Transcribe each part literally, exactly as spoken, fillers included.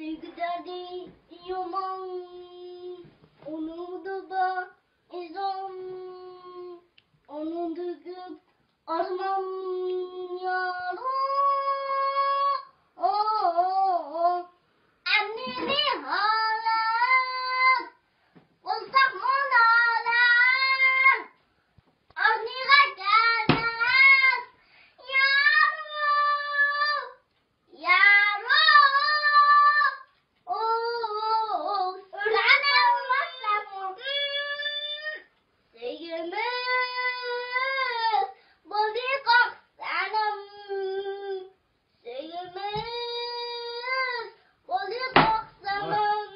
سۆيگۈ دەردى يامان، ئۇنىڭدا بار ئىزام، ئۇنىڭدا كۆپ ئارمان، يارا. ئەمدى نېمە ھالەت، بولساقمۇ نالەت، ئارنىغا كەلمەس يارا. يارا، ئۇ، ئۇ، ئۇ، ئۆلەم ئەمەس، سۆيگۈمىز بولدى قاق سەنەم، سۆيگۈمىز بولدى قاق سەنەم.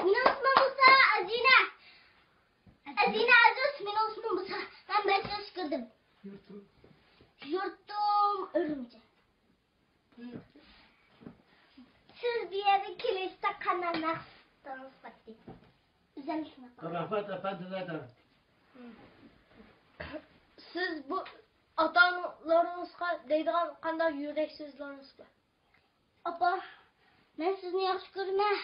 مېنىڭ ئىسمىم مۇسا، ئەزىنە. ئەزىنە ئەزىز، مېنىڭ ئىسمىم مۇسا. مەن بەش ياشقا كىردىم. يۇرتۇم؟ يۇرتۇم ئۈرۈمچى. سىز بۇ يەرگە كېلىشتە قانداق مەقسىتىڭىز بارتى؟ ئۆزۈم شۇنداق. رەھمەت، ئەپەندىلەردىن. سىز بۇ ئاتا-ئانىلىرىڭىزغا دەيدىغان قانداق يۈرەك سۆزلىرىڭىز بار؟ ئاپا، مەن سىزنى ياخشى كۆرىمەن.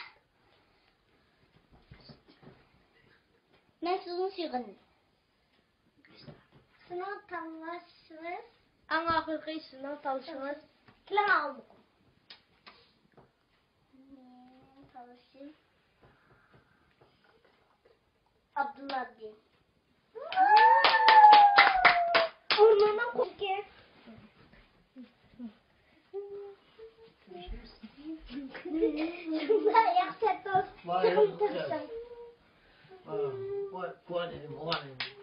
مەن سىزنى سېغىندىم. سىزنىڭ تاللىشىڭىز. ئەڭ ئاخىرقى سىزنىڭ تاللىشىڭىز. كېلىڭ، ئالدىغا. مېنىڭ تاللىشىم ئابدۇللا ئابدى. ئورنىنىڭ قوشۇكى. شۇنداق ياخشى توس. ۋاي، ياخشى توس. ۋاي، ۋاي، ۋاي.